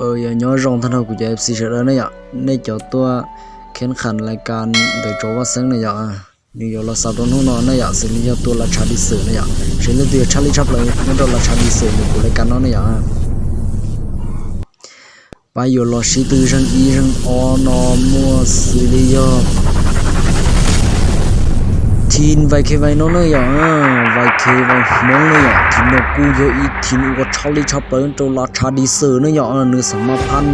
Yog nyob zoo tag nrho kuv cov F C sawv daws ne yom, nej cov tuaj kheeb kham lais kas ntawm tsov vaj xeeb ne yom, nws yuav los xaus rau hnub no ne yom, xws li yog tua las tshav di xwm ne yom, seb leej twg yuav tshaj lij tshaj plaws nyob rau las tshav di xwm nws kuv lais kas no ne yom. Pab yuav los sib tw zeeg ib zeeg ob no muaj xws li yog thim Vais Khev Vais no ne yom, Vais Khev Vais Hmoob ne yom, thim no kuj yog ib thim uas tshaj lij tshaj plaws rau las tshav di xwm ne yom, nws xam maj phab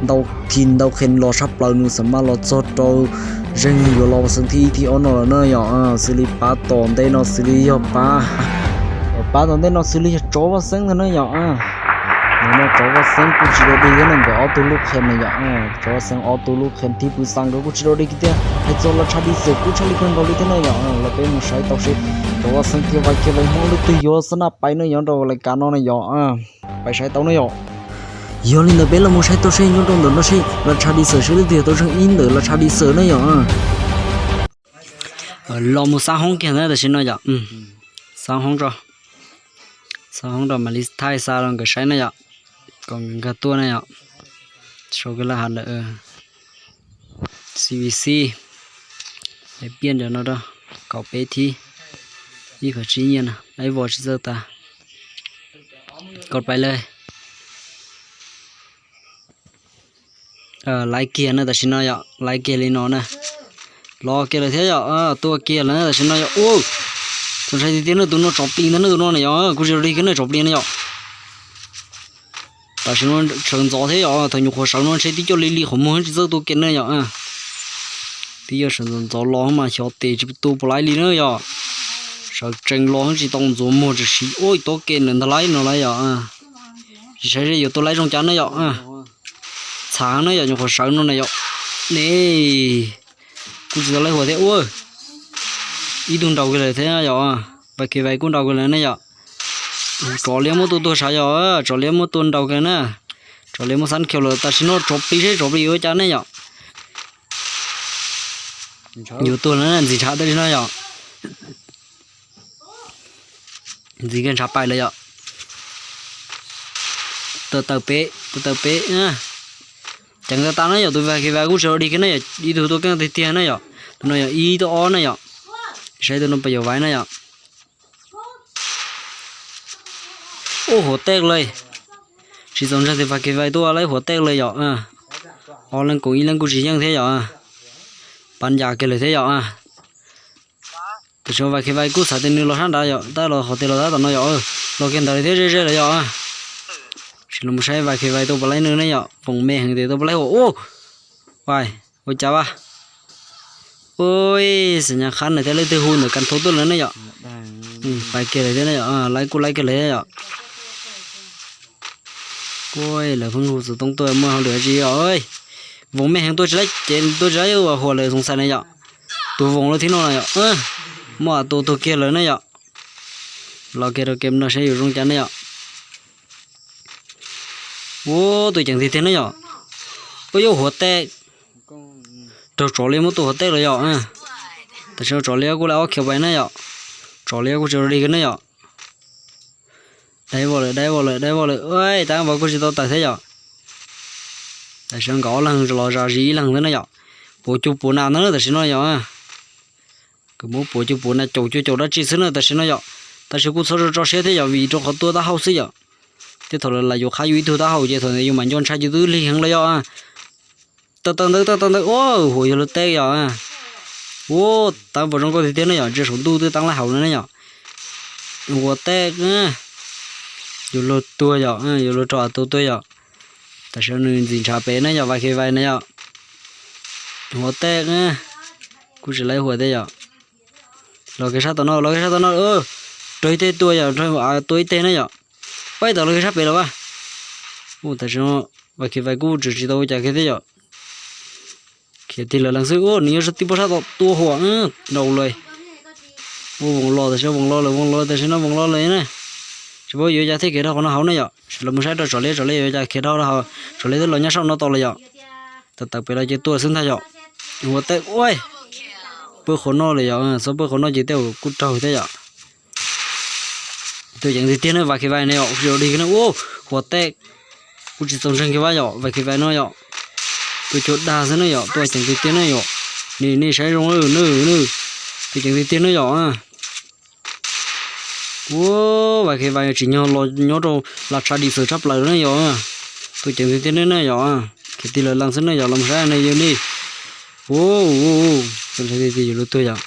ntau thim ntau qhe los tshaj plaws, nws xam maj los txog rau zeeg yuav los xeev thib ib thib ob no lawm na yom, xws li pab tom ntej no xws li yog pab, pab tom ntej no xws li yog tsov vaj xeeb ntag na yom. Nws no tsov vaj xeeb kuj tsis dog dig thiab ne, nkawd ob tug lub qhe ne yom, tsov vaj xeeb ob tug lub qhe thib pw xa nkawd kuj tsis dog dig kiag thiab, hais txog las tshav di xwm kuj tshaj lij kawg nkaus li thiab ne yom. Los peb mus saib tau seb tsov vaj xeeb thiab Vais Khev Vais Hmoob leej twg yuav xa naj pais ne yom rau lais kas no ne yom. Pais saib tau ne yom. Yog li ntawd peb los mus saib tau seb nyob rau ntawm no seb las tshav di xwm seb leej twg yuav tau zeeg ib ntawm las tshav di xwm ne yom. Los mus xab hoob kiag ntawd tam sim no yom. Xab hoob rau, xab hoob rau mam li thaij xa rau nkawd saib na yom, kom nkawd nkag tuaj na yom. Sau kiag laj hav ntawm C V C, piaj ntawm no rau, kaum peb thib, ib phav tsib nyiaj na, ib vos tsis txawj tas. Koj pais lawm. Laiv kiag na tam sim no yom, laiv kiag li no na. Los kiag lawm thiab yom, tuaj kiag lawm na tam sim no yom. Ua, txaus ntshai tiag tiag na, tus no tsov plis ntag na, tus no na yom, kuj tsis dog dig kiag na, tsov plis na yom. Tam sim no sawv ntxov thiab yom, thaum nyuam qhuav sawv no ntshe tib co li li qhov muag tsis txawj tua kiag na yom. Tib co sawv ntxov ntxov los mas xyov tes tsis tu puas laib li na yom. Sawv tsees los tsis tau ntxuav muag tsis siv ua tua kiag ntawm ntag laib no lawm yom. Tsis saib seb yuav tua laib zoo cas na yom. Txhav na yom, nyuam qhuav sawv no na yom. Ne, kuj tsis tau laib huam thiab ua. Ib tug nraus kiag lawm thiab yom. Vais Khev Vais kuj nraus kiag lawm ne yom. Tsov liab muab tua tuag sav yom, tsov liab muab tua nraus kiag na. Tsov liab muab xab khiaus lawm, tam sim no tsov plis seb tsov plis yuav cas ne yom. Yuav tuag lawm na, ntxim ntshav tam sim no yom. Ntxim kiag ntshav pais lawm yom. Tawm tawm pem, tawm tawm pem. Ceev tas tas na yom, tus Vais Khev Vais kuj tsis dog dig kiag na yom, ib tug tuaj keej tiag tiag na yom. Tus no yog ib tug ob na yom. Saib tus no puas yuav vaiv na yom. Ua huam tej lawm. Tsis txaus ntshai tias Vais Khev Vais tuaj laib huam tej lawm yom. Ob leeg koom ib leeg kuj tsis yeej thiab yom. Pab ncas kiag lawm thiab yom. Tam sim no Vais Khev Vais kuj xav tias nws los sab nrad yom, tab los qhov tias los tab tom no yom. Los kiag ntawd lawm thiab, ze ze lawm yom. Sim los mus saib Vais Khev Vais tuaj puas laib nws ne yom, voos me heev tias tuaj puas laib huam. Ua cas vas. Ua, xam nyas qhab nws thiab leej twg hu ntawm kas thau tuaj lawm ne yom. Pais kiag lawm thiab ne yom, laib kuj laib kiag lawm thiab yom. Ua, lawv pheej hu xov tooj tuaj muaj hauj lwm dab tsi yom. Voos me heev tuaj tsis laib ces tuaj tsis laib ua huam lawm xoov xais ne yom. Tus voos lawm thiab no na yom. Muaj tus tuag kiag lawm ne yom. Los kiag rau kem no saib yuav zoo cas ne yom. Ua, tus ceev tiag tiag ne yom. Ua, yuav huam tej. Raug tsov liab muab tua huam tej lawm yom. Tam sim no tsov liab kuj laib ob khiav pais ne yom. Tsov liab kuj tsis dog dig kiag ne yom. Dai voj lawm, dai voj lawm, dai voj lawm, tab vov kuj tsis tau tawm thiab yom. Tam sim no nkawd ob leeg los zam zis ib leeg thiab ne yom. Puav cuag puav nas ntag na tam sim no yom. Nkawd muab puav cuag puav nas caum cuag caum dab tsi xwb na tam sim no yom. Tab sis kuj txhob tso siab thiab yom, vim rau qhov tua taub hau xwb yom. Thiab thaum lawv lam yuav qhab yus ib tug taub hau ces thaum ntawd yus mam nco ntshai ces twb lig heev lawm yom. Tawm tawm ntawd, tawm tawm ntawd, ua, huam yog luag tej yom. Ua, tab vov zoo nkauj tiag tiag ne yom, ntsia saum ntuj twb tab laib hauv no ne yom. Huam tej, yuav luag tuag yom, yuav luag raug tus tuag yom. Tam sim no nws ntxim ntshav pem ne yom, Vais Khev Vais na yom. Huam tej, kuj tsis laib huam tej yom. Los kiag sab tom no, los kiag sab tom no, raug ib teg tua yom, tua ib teg ne yom. Ua, tawm los kiag sab pem los vas. Ua, tam sim no Vais Khev Vais kuj tseem tsis tau ua cas kiag thiab yom. Khiav tig lawm leej xwb, ua, nws yuav tib pob sab tom tua huam nraus lawm. Ua, voos los tam sim no, voos los lawm, voos los lawm tam sim no, voos los lawm na. Tsis paub yuav cas thiaj khiav dhau qhov no hauv ne yom. Sim los mus saib rau tsov liab, tsov liab yuav cas khiav dhau rau hauv, tsov liab twb los nyob saum no tau lawm yom. Tawm tawm pem los ces tua xwb ntag yom. Huam tej, ua, pw qhov no lawm yom, txhob pw qhov no ces tej zaum kuj raug thiab yom. Tus ceev tiag tiag ne, Vais Khev Vais ne yom, tsis dog dig kiag ne, ua, huam tej. Kuj tsis txaus ntseeg kiag vaj yom, Vais Kis Vais no yom. Tus cuag dag xwb ne yom, tus ceev tiag tiag ne yom. Nim nej saib zoo nawb, nawb, tus ceev tiag tiag ne yom. Ua, Vais Kis Vais tsim nyog los nyob rau las tshav dis xwm tshaj plaws ne yom. Tus ceev tiag tiag ne yom. Khiav tig lawv lees xwb ne yom, los saib ne yom ne. Ua, tus ntshai tiag tiag yus lub tuag yom.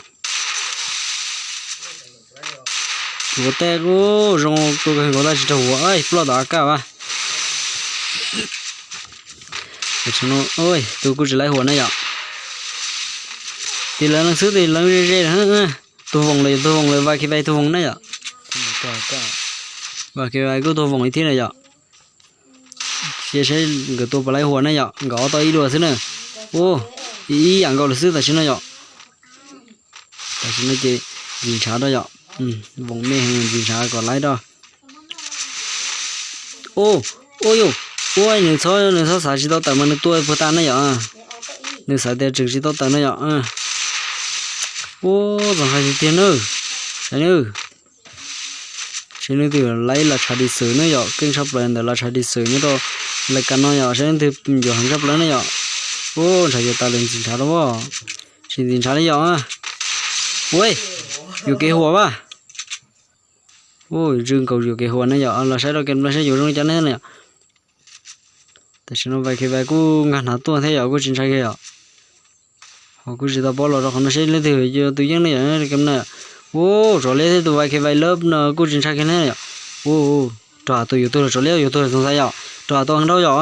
Huam tej kuj zoo tua kawg nkaus tab sis raug huam, ploj tom A K vas. Tus kuj tsis laib huam ne yom. Tig lawv lees xwb, tig lawv ze ze. Tus voos lawm, tus voos lawm, Vais Kis Vais tus voos ne yom. Vais Kis Vais kuj tus voos ib thiab na yom. Cia saib nkawd tua puas laib huam ne yom, nkawd ob tau ib dua xwb na. Ua, ib ib yam nkaus lawm xwb tam sim no yom. Tam sim no ces ntxim ntshav rau yom. Voos me heev, ntxim ntshav kom laib rau. Ua, ua yus, ua nws txhob, nws txhob xav tsis tau tawm mas nws tua puag ta ne yom. Nws xav tias tseem tsis tau tawm no yom. Ua, txaus ntshai tiag tiag nawb. Saib nawb. Saib leej twg laib las tshav dis xwm ne yom, keej tshaj plaws ntawm las tshav dis xwm nyob rau lais kas no yom, saib leej twg yuav heev tshaj plaws ne yom. Ua, ntshav yuav tas lawm, ntxim ntshav rau, tsis ntxim ntshav li yom. Ua, yuam kev huam vas. Ua, zwm nkaus yuam kev huam ne yom, los saib rau kem no saib yuav zoo li cas ne yom. Tam sim no Vais Kis Vais kuj nkag hnav tuaj thiab yom, kuj tsis ntshai kiag yom. Ho kuj tsis tau paub los rau qhov no seb leej twg yog tus yeej ne yom, kem na. Ua, tsov liab thiab tus Vais Kis Vais lawm no kuj tsis ntshai kiag ne yom. Ua, rau tus yuav tuag los tsov liab yuav tuag los txoos xaiv yom, rau tus heev dhau yom.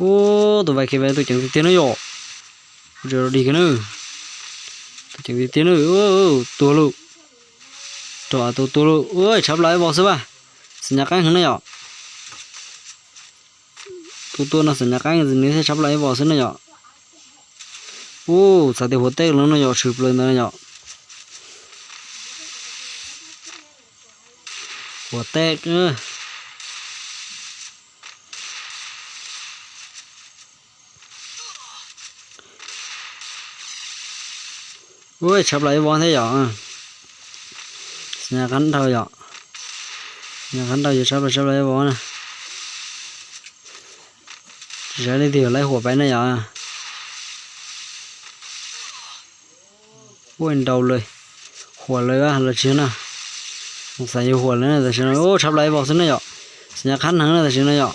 Ua, tus Vais Kis Vais tus ceev tiag tiag ne yom. Kuj tsis dig kiag na. Tus ceev tiag tiag na, tuag lauj. Rau tus tuag lauj, ua, tshab plaws ib vos xwb vas. Xim nyas qab heev ne yom. Tus tuag no xim nyas qab nws thiaj tshab plaws ib vos xwb ne yom. Ua, txhais tes huam tej los no yom, tshwm plaws ntawd yom. Huam tej. Ua, tshab plaws ib vos thiab yom. Xim nyas qab dhau yom. Xim nyas qab dhau yog tshab plaws, tshab plaws ib vos na. Tsis saib leej twg yuav laib huam pais ne yom. Ua, nrau lawm. Huam lawm los tsis na. Xav yuav huam lawm na, tam sim no ua tshab plaws ib vos xwb na yom. Xim nyas qab heev na tam sim no yom.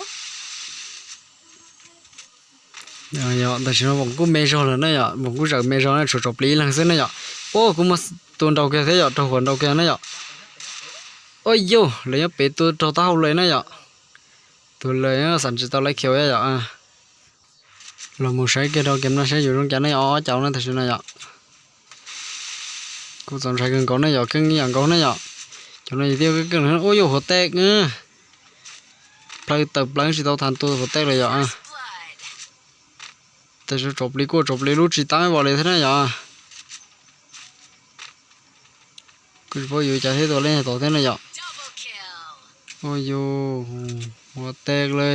Yog tam sim no voos kuj me zog lawm na yom, voos kuj zawm me zog na, tshuav tsov plig ib leeg xwb na yom. Ua, kuj muaj tua nrau kiag thiab yom, raug huam nrau kiag na yom. Ua yus, lawv nyob pem tua raug taub hau lawm na yom. Tus lawm xav tsis tau laib khiaus yom. Los mus saib kiag rau kem no saib yuav zoo cas ne yom, ob caug na tam sim no yom. Kuj txaus ntshai kawg nkaus ne yom, keej ib yam nkaus ne yom. Cov no yog tias keej keej, ua yus huam tej. Plhaw tawm plaws tsis tau thav tua huam tej lawm yom. Tam sim no tsov plig kuj tsov plig lub tsis tab vos li thiab na yom. Kuj tsis paub yuav cas thiab, tua leej tod thiab na yom. Ua yus, huam tej li.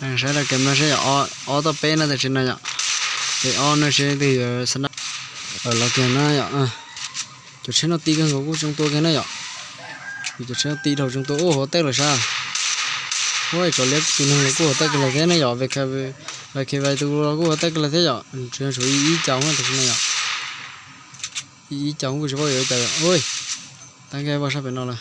Saib rau kem no saib yom, ob tau peb na tam sim no yom. Peb ob no seb twg yuav xav na. Los kiag na yom. Cov tsheb no ti kawg nkaus kuj tsoo tua kiag na yom. Cov tsheb no ti dhau tsoo tua, ua huam tej lawm sas. Ua tsov liab tus neeg los kuj huam tej kiag lawm thiab na yom. Vais Kis Vais tus los kuj huam tej kiag lawm thiab yom. Tsuas yog tshuav ib caug tam sim no yom. Ib caug kuj tsis paub yuav cas yom. Tab nkag voj sab pem no lawm.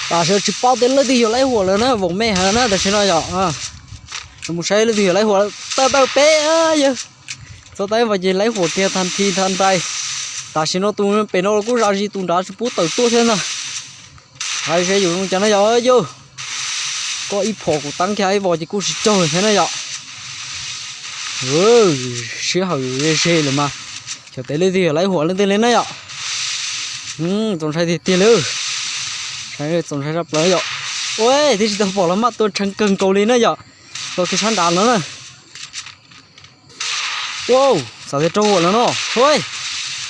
Tam sim no tsis paub tias leej twg yuav laib huam lawm na, voos me heev na tam sim no yom. Mus saib leej twg yuav laib huam lawm, tawm tawm peb yawg. Txog tab vos ces laib huam kiag tag nthi tag nrai. Tam sim no tus pem no kuj zam zis, tus nrad tsis pub tawm tuaj thiab ntag. Hais saib yuav zoo cas na yom yus. Koj ib phom kuv tab kiag ib vos ces kuj tsis raug thiab na yom. Siab hawm ze ze lawm mas. Xyov tes leej twg yuav laib huam leej twg li na yom. Txaus ntshai tiag tiag li. Txaus ntshai tshaj plaws yom. Ua, twb tsis tau pom los maj tua tshee kawg nkaus li na yom. Los kiag sab nrad no na. Ua, xav tias raug huam lawm no. Ua,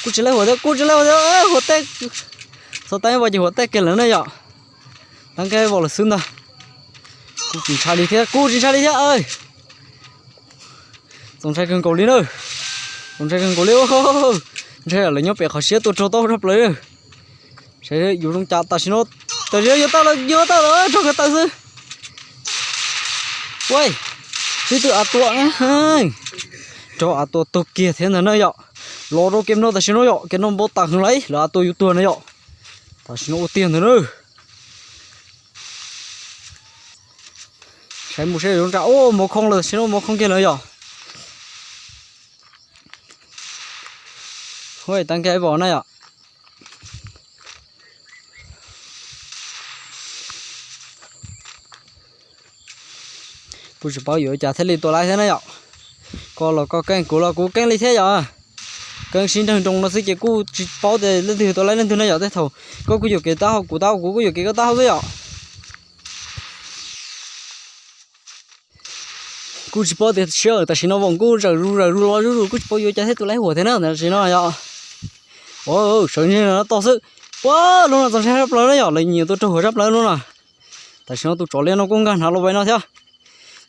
kuj tsis laib huam thiab, kuj tsis laib huam thiab, huam tej. Txog tab vos ces huam tej kiag lawm na yom. Tab nkag vos lawm xwb ntag. Kuj tsis ntshai li thiab, kuj tsis ntshai li thiab. Txaus ntshai kawg nkaus li na. Txaus ntshai kawg nkaus li. Ntshai lawv nyob pem qhov siab tuaj raug tau tshaj plaws. Saib yuav zoo cas tam sim no. Tam sim no yuav tau lawm, yuav tau lawm, raug kiag tawm xwb. Ua, sib tw av tua, raug av tua tuag kiag thiab ntag na yom. Los rau kem no tam sim no yom, kem no npau taws heev lawm, lawv av tua yuav tuag na yom. Tam sim no ua tiag ntag na. Saib mus saib zoo cas, ua mov khoo lawm, tam sim no mov khoo kiag lawm yom. Ua, tau kiag ib vos na yom. Kuj tsis paub yuav ua cas thiaj li tua laib thiab na yom. Koj los koj keej, kuv los kuv keej li thiab yom. Keej sib nrawg nroos no xwb ces kuj tsis paub tias leej twg tua laib leej twg na yom. Tej thaum koj kuj yuam kev taub hau, kuv taub hau, kuv kuj yuam kev koj taub hau xwb yom. Kuj tsis paub tias siab tam sim no voos kuj zawm zus zawm zus los zuj zus, kuj tsis paub yuav cas thiaj tua laib huam thiab na tam sim no yom. Sawv ntseg no toj xwb. Ua, lub no txaus ntshai tshaj plaws na yom, lawv nyiam tua raug huam tshaj plaws lub no. Tam sim no tus tsov liab no kuj nkag hnav los pem no thiab.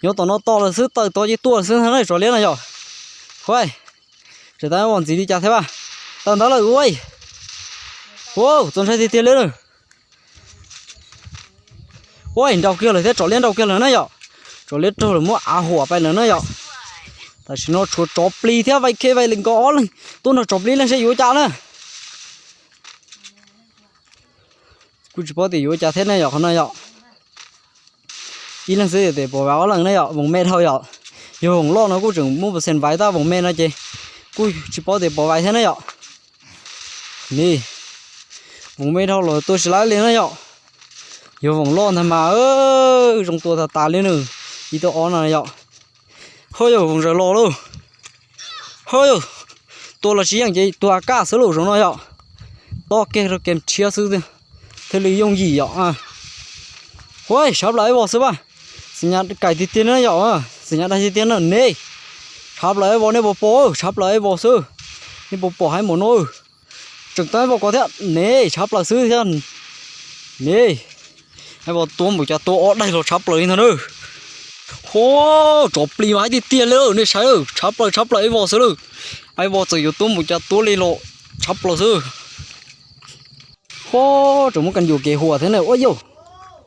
Nyob tom no toj lawm xwb, tawm tod ces tuaj xwb ntag na tsov liab no yom. Huaj, tseem tab vos ntxiv li cas thiab a. Tawm ntawd lawm ua. Ua, txaus ntshai tiag tiag li na. Ua, nrau kiag lawm thiab, tsov liab nrau kiag lawm na yom. Tsov liab raug lawm muab av huam pais lawm na yom. Tam sim no tshuav tsov plis thiab vais khe vais li nkaus ob leeg tuaj nrog tsov plis leej seb yuav ua cas na. Kuj tsis paub tias yuav ua cas thiab ne yom, qhov no yom. Ib leeg xwb tias pom vais ob leeg ne yom, voos me dhau yom. Yog voos loj no kuj tseem muaj percent vais, tab voos me no ces kuj tsis paub tias pom vais thiab ne yom. Ni, voos me dhau los tua tsis laib li na yom. Yog voos loj ntag mas zoo tua tas tas li nws. Ib tug ob no yom. Ho yog voos zaws los lauj. Ho yog, tua los tsis yeej ces tua kaj xwb lauj zoov no yom. Toj kiag rau kem tshiab xwb thiaj li yooj yim yom. Huaj, tshav plaws ib vos xwb vaj. Xim nyas kaim tiag tiag na yom, xim nyas dag tiag tiag na ne. Tshav plaws ib vos nej puas pom, tshav plaws ib vos xwb. Nej puas pom haib mus no. Tseem tau ib vos ko thiab ne, tshav plaws xwb thiab ne. Ib vos tua npaum cas tua ob daig los tshav plaws li ntag na. Ho, tsov plis mas haib tiag tiag li nej saib, tshav plaws tshav plaws ib vos xwb lawm. Ib vos txawm yuav tua npaum cas tua li los tshav plaws xwb. Ho, tseem muab kas yuam kev huam thiab na ua yog.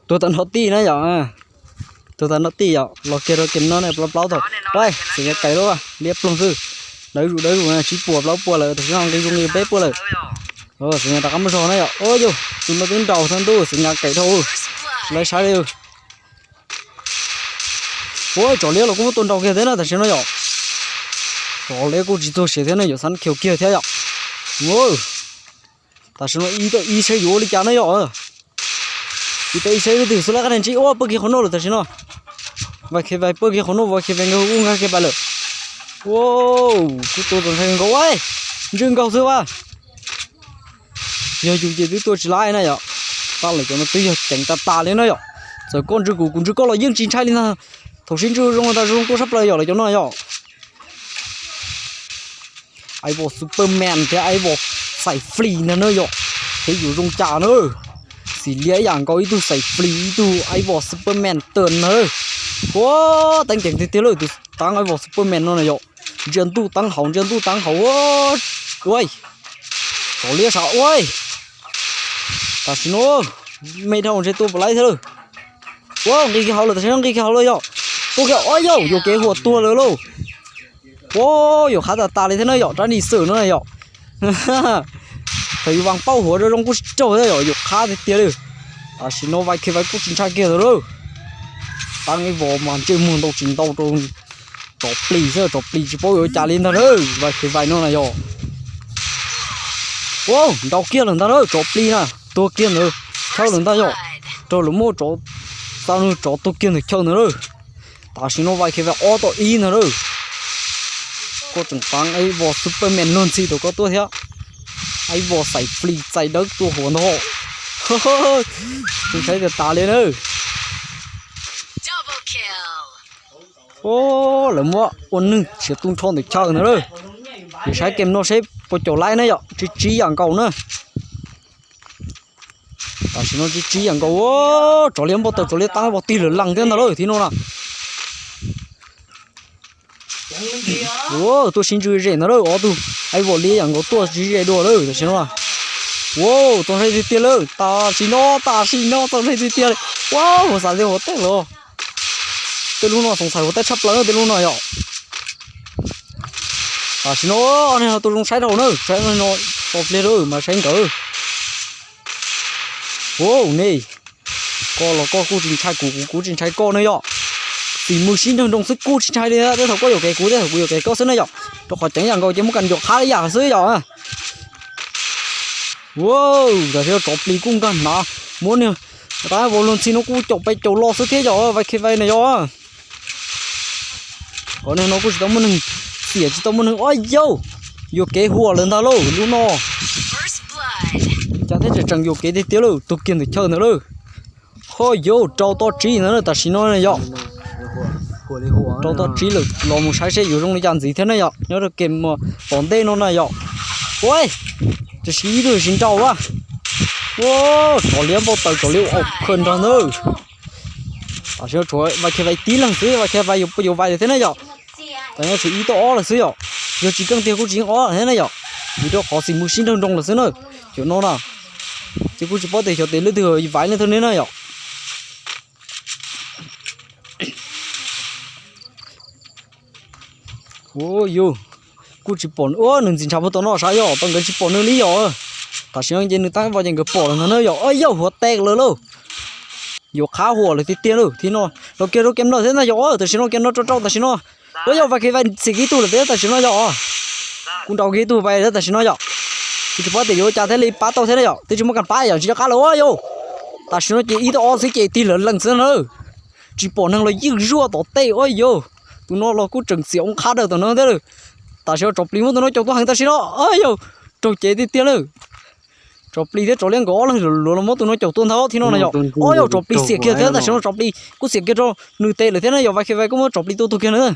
Tuag tau nrho tij na yom. Tuag tau nrho tij yom, los kiag rau kem no ne plaub plaub thaum. Xim nyas kaim lawm, liab ploog xwb. Dawb zus dawb zus na, tsib puas plaub puas lawm, tam sim no nqis zus nqis peb puas lawm. Xim nyas rov qab muab zog na yom. Ua yog, tus no twb nraus thawj ntuj, xim nyas kaim dhau. Lawv saib li. Ua, tsov liab los kuj muab tua nraus kiag thiab na tam sim no yom. Tsov liab kuj tsis txog siav thiab na yom, xab khiaus kiag thiab yom. Tam sim no ib tau ib saib yuav ua li cas na yom. Ib tau ib saib leej twg xwb lawv qab neeg tsis ua pawg kiag qhov no lawm tam sim no. Vais khe vais pawg kiag qhov no, vais khe vais nkawd ua nkag kiag pais lawm. Ua, kuj tua txaus ntshai nkaus, ntswg nkaus xwb vaj. Yog yus ces twb tua tsis laib na yom. Tab lawm cov no twb yog ceev tas tas li na yom. Txawm koj ntswg kuv, kuv ntswg koj los yeej tsis ntshai li ntag. Thaum sib ntswg zoo tas zoo tua tshaj plaws yom lawv cov no yom. Ib vos Superman thiab ib vos xaim flis ntag na yom. Thiab yuav zoo cas na. Xim liab ib yam nkaus, ib tug xaim flis ib tug ib vos Superman tawm na. Ua, teeb ceev tiag tiag lawm tus taab ib vos Superman no na yom. Ntsia ntuj taab hauv, ntsia ntuj taab hauv. Ua, tsov liab sav ua. Tam sim no me dhau ntshe tua puas laib thiab lawm. Ua, nqis kiag hauv lawm, tam sim no nqis kiag hauv lawm yom. Tua kiag, ua yauj, yuam kev huam tuag lawm lauj. Ua, yuam qhab tas tas li thiab na yom, rab nis xwm no na yom. Thaum yus vas pauj huav zoo zoo kuj tsis raug thiab yom, yuam qhab tiag tiag li. Tam sim no vais khe vais kuj tsis ntshai kiag lawm. Taab ib vos mas ntsej muag ntau tsis ntau rau tsov plis xwb, tsov plis tsis paub yuav cas li ntag na, vais khe vais no na yom. Ua, nrau kiag lawm ntag na, tsov plis na, tuag kiag ntawd chaw lawm ntag yom. Raug lawv muab tsov, xa nws tsov tuag kiag ntawd chaw ntawd na. Tam sim no vais khe vais ob tau ib ntag na. Koj tseem taab ib vos Superman luag ntxhi tau koj tuaj thiab. Ib vos xaim flis txais dawb tua huav ntag. Kuv saib tas tas li na. Lawv muab ua nwg siav tu nrho ntawm chaw ntawd na. Ces saib kem no seb puas caum laib na yom, tsib tsib yam nkaus na. Tam sim no tsib tsib yam nkaus, tsov liab npau taws, tsov liab taab vos tig lawm lees thiab ntag lauj, thib no na. Ua, tuaj sib ntswj zem ntag lawm ob tug. Aib Vam Liab yam nkaus tuaj sib ze dua lawm tam sim no. Ua, txaus ntshai tiag tiag lawm, tam sim no, tam sim no txaus ntshai tiag tiag li. Ua, huas xav tias huas teb lawm. Tej lub no xoom xaim huas teb tshaj plaws tej lub no yom. Tam sim no nej ho tus zoo saib dhau na, saib no tso pliag lawm mas saib nkawd. Ua, nej, koj los koj kuj tsis ntshai kuv, kuv kuv tsis ntshai koj na yom. Xim mus sib nrag nroo xwb kuj tsis ntshai li, tej thaum koj yuam kev kuv, tej thaum kuv yuam kev koj xwb na yom. Rau qhov ceev yam nkaus ces muab kas yuam qhab ib yam xwb yom. Ua, tam sim no tsov plig kuj nkag hnav, muab niag tab vau luag ntxhi no kuj caum pais caum los xwb thiab yom, Vai Khe Vai na yom. Qhov niag no kuj tsis tau muaj neeg, xiam tsis tau muaj neeg, o yauj, yuam kev huam lawm ntag lauj lub no. Cas thiab tseem tseem yuam kev tiag tiag lawm, tug kiag ntawm chaw ntawd lawm. Ho yauj, rau toj tsib ntawd tam sim no yom. Rau toj tsib lawm, los mus saib seb yuav zoo li cas ntxiv thiab na yom, nyob rau kem tom ntej no na yom. Ua, tam sim ib tug tsis nrau a. Ua, tsov liab npau taws, tsov liab ua khaws nrog ntawd. Tam sim no tshuav Vai Khe Vai tib leeg xwb, Vai Khe Vai yuav puas yuav Vais lawm thiab na yom. Tam sim no tshuav ib tug ob lawm xwb yom. Yog tsis keej tiag kuj tsis yeej ob thiab na yom, vim rau qhov xim mus sib nrag nroo lawm xwb na. Cov no na, ces kuj tsis paub tias xyov tes leej twg Vais leej twg ne na yom. Ua yauj, kuj tsis pom, ua nws ntxim ntshav puag tom no sav yom, tau nkawd tsis pom nws li yom. Tam sim no ces nws tab vau ces nkawd pom lawm ntag na yom. O yauj, huas teb lawm lauj. Yuav qhab huam lawm tiag tiag lawm thiab no. Los kiag rau kem no thiab na yom, tam sim no kem no rau rau tam sim no. Ua yauj, Vai Khe Vai xiam kiag ib tug lawm thiab tam sim no yom. Kuj nrau kiag ib tug Vais thiab tam sim no yom. Kuj tsis paub tias yuav ua cas thiaj li pab tau thiab na yom, twb tsis muaj kas pab yom, tsis nco qab lawm ua yauj. Tam sim no ces ib tug ob xwb ces tig lawv lees xwb na. Tsis pom neeg los ywj zuaj tom tej ua yauj. Tus no los kuj tseem xiam oo qhab daws tom no thiab lawm. Tam sim no tsov plig muab tus no caum tuaj heev tam sim no, o yauj, raug cev tiag tiag lawm. Tsov plig thiab tsov liab nkawd ob leeg luav los muab tus no caum tuaj ntag thiab no na yom. O yauj, tsov plig xiam kiag thiab tam sim no tsov plig kuj xiam kiag rau nws tes lawm thiab na yom, Vai Khe Vai kuj muab tsov plig tua tuag kiag na.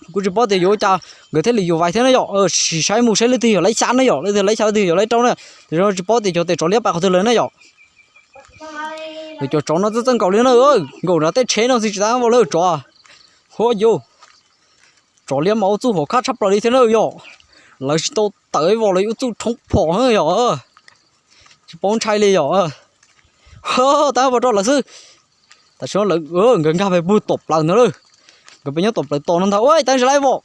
Kuj tsis paub tias yuav ua cas nkawd thiaj li yuav Vais thiab na yom. Sim saib mus saib leej twg yog laib xya na yom, leej twg laib xya leej twg yog laib rau na. Tam sim no tsis paub tias cov tes tsov liab pais qhov twg lawm na yom. Lawv cov tsov no txawj txawj nkaus li na, nkaum nrad tej tsheb no xwb tsis tau vau lawm tsov. Huab yauj, tsov liab mas ua txuj hauv khab tshaj plaws li thiab na yom. Lawv tsis tau tawm vau lawv ua txuj rhoob phom yom. Tsis paub ntshai li yom. Tab vau rau lawv xwb. Tam sim no lawv nkawd nkag pem pug tom plaws ntag lawm. Nkawd pem nyob tom plaws tos no ntag ua tab ntshai lawm vau.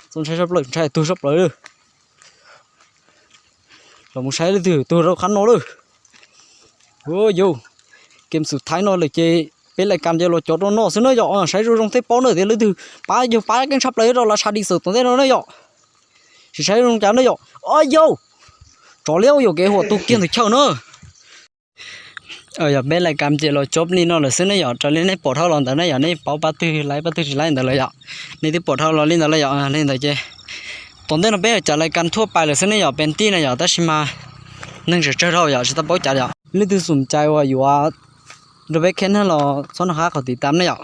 Txaus ntshai tshaj plaws, ntshai tug tshaj plaws. Los mus saib leej twg tuag rau qhab no lawm. Ua yauj, kem xum thaib no lawm ces peb lais kas ces los cov rau no xwb na yom. Saib zoo zoo thiaj paub na tias leej twg pab, yog pab keej tshaj plaws rau lawv sab dim xwm tom ntej no na yom. Sim saib zoo cas na yom. O yauj, tsov liab yuam kev huam tus kiag ntawm chaw na. Yog peb lais kas ces los cov li no lawm xwb ne yom, raws li nej pom dhau los ntawd ne yom, nej paub pab twg laib pab twg tsis laib ntawd lawm yom. Nej twb pom dhau los li ntawd lawm yom, li ntawd ces tom ntej no peb cov lais kas thuaj pais lawm xwb ne yom, pem tij na yom, tab sis mas neeg tseem tsawg dhau yom, tsis tau paub cas yom. Leej twg xum cai uas yuav nrog peb kheb na los txhob noj qab qhov tiv tam ne yom.